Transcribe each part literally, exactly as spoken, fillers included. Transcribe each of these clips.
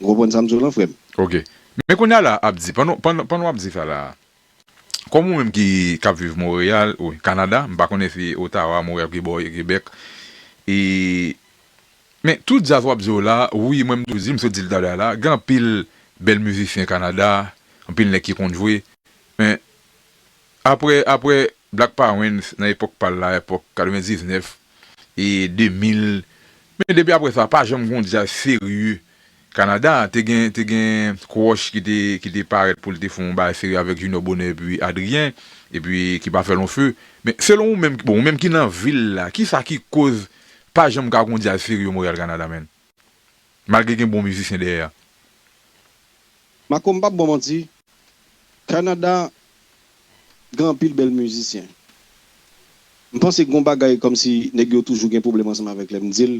Ou konprann sa m di w lan, frè m? Ok. Men kounye a la, Abdi, pandan, pandan, pandan w ap di sa la, kòm ou menm ki, k ap viv Monreyal, wi, Kanada, m pa konnen si Ottawa, Monreyal, Kebòy, Kebèk, e, men tout djaz w ap di yo la, wi, mwen m toujou di, m sot di l talè a la, gen anpil bèl mizisyen Kanada, anpil nèg ki konn jwe, men apre, apre Black Parents nan epòk pa l la, epòk katrevendiznèf e de mil, men depi apre sa, pa janm gon djaz serye Kanada. Te gen, te gen Crush ki te, ki te parèt pou l te fè yon bagay serye avèk Junior Bonheur epi Adrien, epi ki pa fè long feu. Men selon ou menm, bon, ou menm ki nan vil la, kisa ki koz pa janm ka gon djaz serye Montréal, Kanada, menn? Malgre gen bon mizisyen dèyè a. Mako, m p ap ba w manti, Kanada gen anpil bèl mizisyen. M panse gen yon bagay kòmsi nèg yo toujou gen pwoblèm ansanm avèk lè m di l.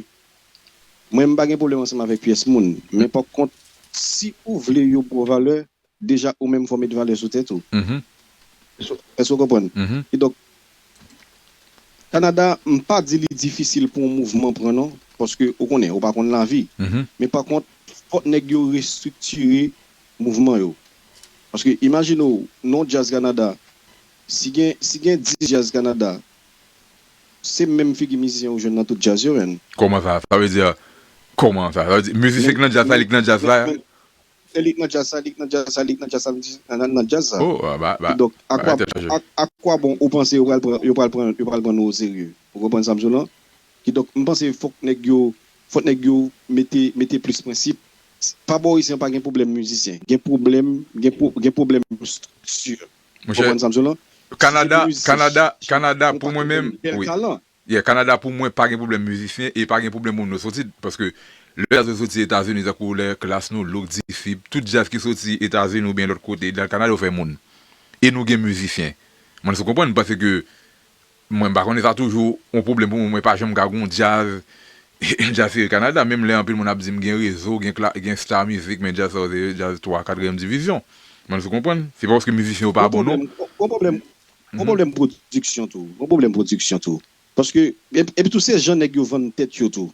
Mwen, m pa gen pwoblèm ansanm avèk pyès moun. Men pa kont, si ou vle yo ba w valè, deja ou menm fò w met valè sou tèt ou. Mhm. Èske, èske w konprann? Mhm. Kidonk, Kanada, m pa di li difisil pou yon mouvman pran non, paske ou konnen, ou pa konn lavi. Mhm. Men pa kont, fòk nèg yo restriktire mouvman yo. Paske imajine w, nan yon djaz Kanada, si gen, si gen dis djaz Kanada, se menm figi mizisyen ou jwenn nan tout djaz yo, menn. Kòman sa? Sa vle di, kòman sa? Sa vle di, mizisyen ki nan djaz la, li k nan djaz la? Se li k nan djaz sa, li k nan djaz sa, li k nan djaz sa, nan, nan, nan djaz sa. Oh, ah, ba, ba, kidonk, ba, akwa, entèlajè. A, akwa bon ou panse yo pral pran, yo pral pran, yo pral pran nou oserye? Ou konprann sa m di w lan? Kidonk, m panse fòk nèg yo, fòk nèg yo mete, mete plis prensip. Pa bò isi an pa gen pwoblèm mizisyen. Gen pwoblèm, gen pwo-, gen pwoblèm estrikti. Ou konprann sa m di w lan? Kanada, Kanada, Kanada, pou mwen menm, wi. Yeah, Kanada pou mwen pa gen pwoblèm mizisyen e pa gen pwoblèm moun yo soti, paske lè djaz yo soti Etazini, tankou lè Klass Noolook, Disip, tout djaz ki soti Etazini oubyen lòt kote, nan Kanada yo fè moun. E nou gen mizisyen. Mwen, si w konprann, m panse ke mwen, m pa konnen, sa toujou yon pwoblèm pou mwen, mwen pa janm ka gon djaz, djaz serye Kanada, menm lè anpil moun ap di m gen Rezo, gen Kla-, gen Star Music, men djaz sa yo se djaz twa, katriyèm divizyon. Mwen, si w konprann, se pa paske mizisyen yo pa bon non. Gon pwoblèm, gon pwoblèm pwodiksyon tou. Gon pwoblèm pwodiksyon tou. Paske, epi, epi tou se jan nèg yo vann tèt yo tou.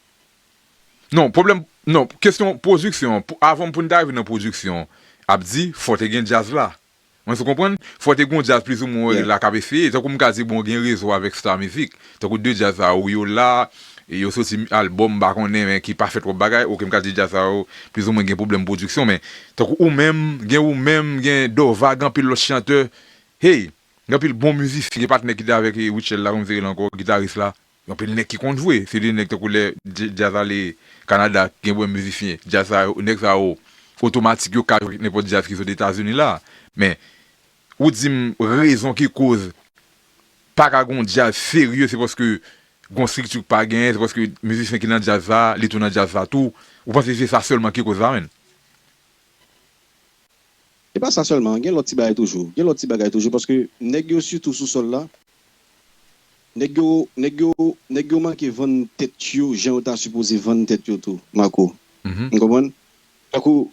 Non, pwoblèm, non, kesyon pwodiksyon, pou, avan pou n ta rive nan pwodiksyon, ap di, fò te gen djaz la. Mwen, si w konprann, fò te gen yon djaz plizoumwen la k ap eseye. Tankou m ka di, bon, gen Rezo avèk Star Music. Tankou de djaz sa yo, yo la, e yo soti albòm, m pa konnen, men ki pa fè twòp bagay. Oke, m ka di djaz sa yo, plizoumwen gen pwoblèm pwodiksyon, men tankou ou menm, gen ou menm, gen Dova, gen anpil lòt chantè. Hey, gen anpil bon mizisyen, gen patnè ki te avèk, e, Rutshelle la, kòman se rele ankò, gitaris la. Gen anpil nèg ki konn jwe. Se de nèg tankou lè dj-, djaz ale Kanada, gen bon mizisyen. Djaz sa yo, nèg sa yo, otomatik yo ka jwe nenpòt djaz ki sot Etazini la. Men, ou di m rezon ki koz pa ka gon djaz serye, se paske gon estrikti k pa genyen, se paske mizisyen ki nan djaz sa, li tou nan djaz sa tou. Ou panse se sa sèlman ki koz sa, menn? E pa sa sèlman, gen lòt ti bagay toujou. Gen lòt ti bagay toujou, paske nèg yo sitou sou sòl la, nèg yo, nèg yo, nèg yo manke vann tèt yo, jan yo ta sipoze vann tèt yo tou, Mako. Mhm. Ou konprann? Tankou,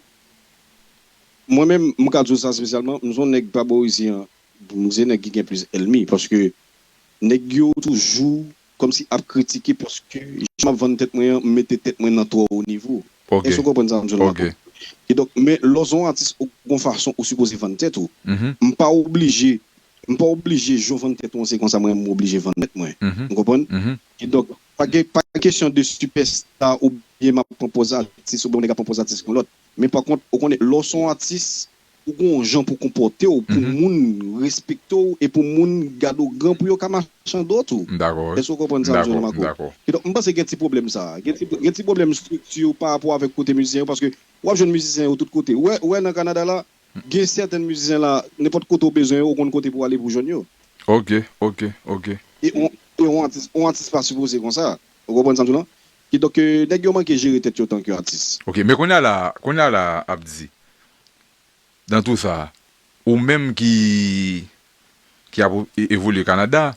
mwen menm, m ka di w sa espesyalman, m se yon nèg pa bò isi an, m se nèg ki gen plis ènmi, paske nèg yo toujou kòmsi ap kritike paske jan m ap vann tèt mwen an, m mete tèt mwen nan twò wo nivo. Ok. Èske w konprann sa m di w la? Ok. Kidonk, men lè w se yon atis, ou gon fason ou sipoze vann tèt ou. Mhm. M pa oblije, m pa oblije jan w vann tèt ou an, se konsa mwen, m oblije vann tèt mwen. Mhm. Ou konprann? Mhm. Kidonk, pa gen, pa kesyon de sipèsta oubyen m ap pran pòz atis oubyen yon nèg ap pran pòz atis yon lòt. Men pa kont, ou konnen, lè w se yon atis, ou gon jan pou konpòte w, pou moun respekte w e pou moun gade w gran pou yo ka mache an dwèt ou. M dakò, wi. Èske w konprann sa m di w la, Mako? M dakò. Kidonk, m panse gen ti pwoblèm sa. Gen ti, gen ti pwoblèm estrikti pa rapò avèk kote mizisyen yo, paske w ap jwenn mizisyen yo tout kote. Ou wè, ou wè nan Kanada la, gen sèten mizisyen la, nenpòt kote w bezwen yo, ou konn kote pou w ale pou w jwenn yo. Ok, ok, ok. E on, e on atis, on atis pa sipoze konsa. Ou konprann sa m di w la? Kidonk, eh, nèg yo manke jere tèt yo tanke atis. Ok, men kounye a la, kounye a la, Abdi, nan tou sa, ou menm ki, ki ap e-, evolye Kanada,